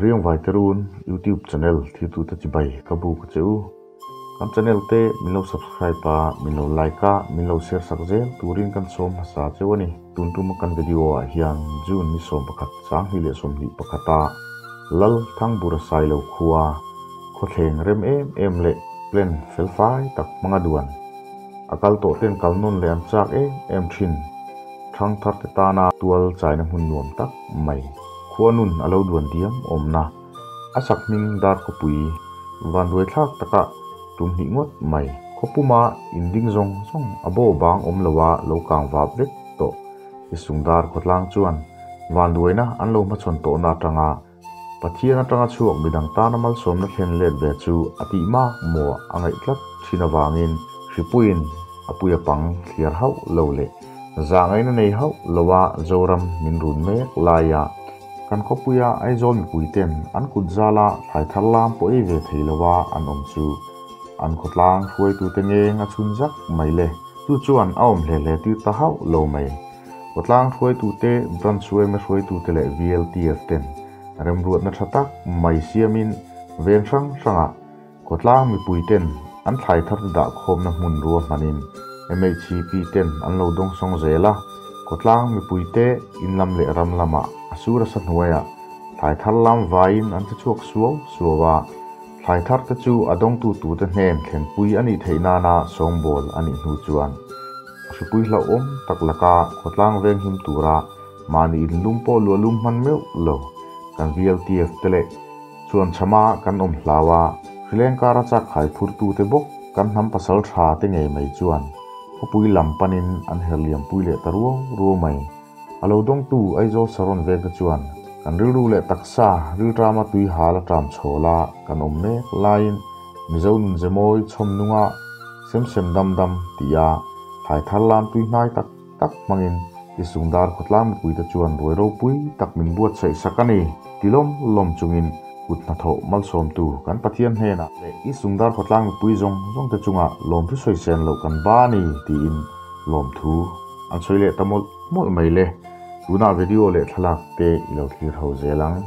Riangvai Terun YouTube channel thirtute chibai ka bu ka che u. Kan channel te min lo subscribe a, min lo like a, min lo share sak zel turin kan sawm hmasa cheu a ni. Tun tuma kan video ah hian June ni 11 2021 a Lal Thangbura Sailo khua khawthleng rem em em leh plan felfai tak hmanga duan a kal tawh ten kal nawn leh an chak em em thin. Thangthar te tana tual chaina hmun nuam tak mai khuanun a lo duan diam awmna a sak hming dar khawpui van duai thlak taka tum hnih ngawt mai khawpuma in ding zawng zawng a bo bang awm loa lo kang vap vek tawh i sungdar khawtlang chuan van duaina an lo hmachhawn tawhna atanga Pathian atanga chhuak midang tana malsawmna thlen let ve chu a tih mak maw a ngaih tlat thin awangin hripuiin a puia pang thliar hauh lo leh zangaina nei hauh loa Zoram min run mek laia kan khawpuia Aizawl mipui ten an kut zala thlai thar lam pawh ei ve thei loa an awm chu an khawtlang hruaitu te ngeng a chhun zak mai le chu chuan a awm hle hle tir ta hauh lo mai khawtlang hruaitu te branch yma hruaitu te leh VLTF ten remruatna tha tak mai siamin veng hrang hranga khawtlang mipui ten an thlai thar te dah khawmna hmun rua hmanin MHCP ten an lo dawng sawng zela khawtlang mipui te in lam leh ram lama a sura sa hnuaia thlai thar lam vaiin an che chhuak suau suawa thlai thar te chu a dawng tu tu te hnen thlenpui ani theih nana sawngbawl ani hnu chuan hripui hlau awm tak laka khawtlang veng him tura mani in lum pawh lua lum hman meuh lo kan VLTF te leh chuan chama kan awm hlawa hrileng kara chak khai phur tu te bawk kan hnam pasal tha te ngei mai chuan khawpui lam panin an herliam pui leh ta ruau ruau mai alo dawng tu Aizawl saron veng te chuan kan rilru leh taksa rilrama tui hal a tram chhawla kan awm mek laiin Mizo nun zemawi chhawm nunga sem sem dam dam tia thlai thar lam tui hnai tak tak hmangin ti sungdar khawtlang mipui te chuan ruai ropui tak min buat saih sak ani tilawm lawm chungin kut hnathawh malsawm tu kan Pathian hnenah leh i sungdar khawtlang mipui zawng zawng te chunga lawm thu sawi sen loh kan ba ni tiin lawm thu an sawi leh ta mawlh mawlh mai le tuna video leh thlalak te i lo thlir ho zel ang.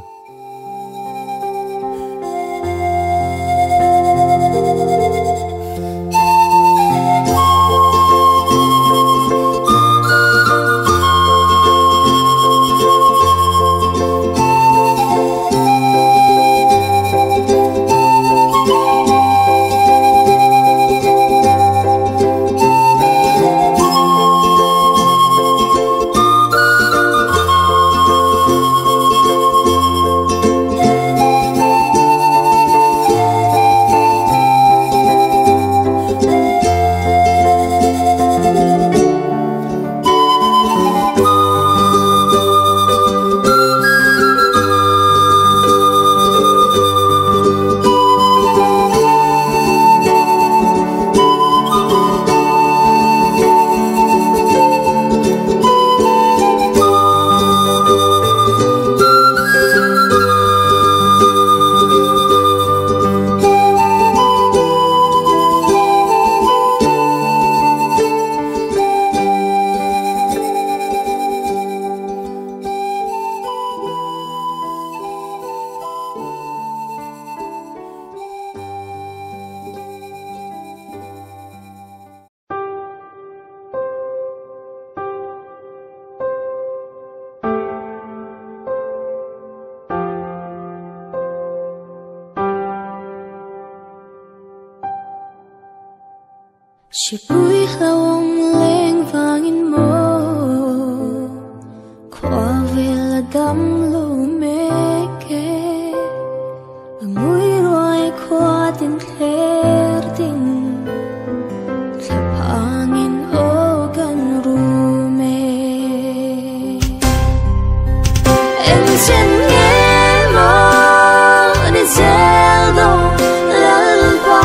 Sipui hlawm leng vangin mo Khawvel a dam lo meke Angui ruai khua tin thler tin Thlapangin o kan rume Em chen nghe mo ni zel do lalpa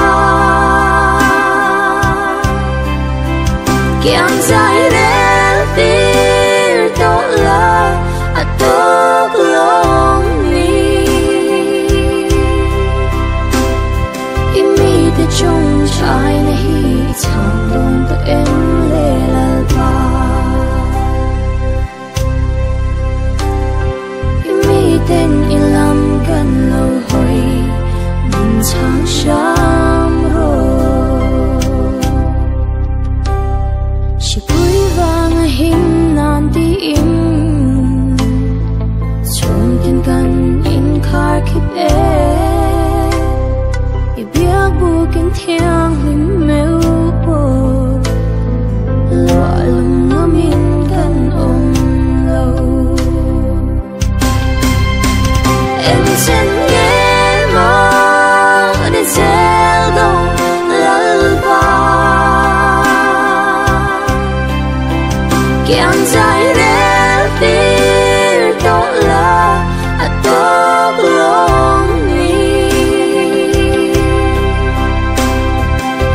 Kiang zai rel tir to la a tok long ni I mi te chung chai na hi chang dong ta em le lalpa I mi ten i lam kan Thiang lim meu po lụa lum ngamin kan om lo em chân nghe mơ để zel do lalpa kiang zai rel tir to la atok long ni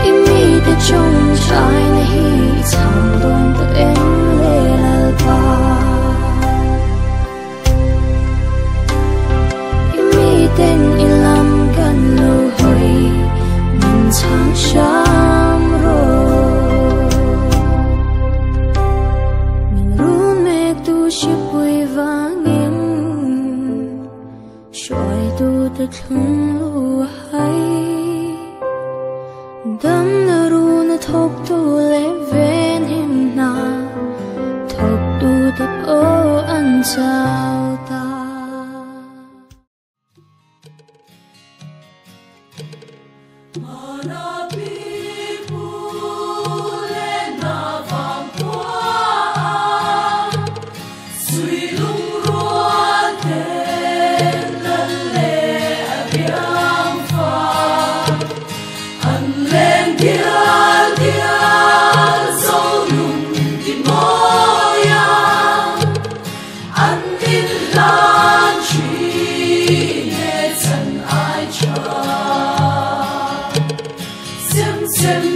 imi te chung chai na hi chang don ta em le lalpa imi ten ilam kan lo hoi min chang sham ro min run mek tu shipui vangin shuai tu te thlung lu hai dam na ru na thok tu le ven him na thok tu te po an chao ta. Sem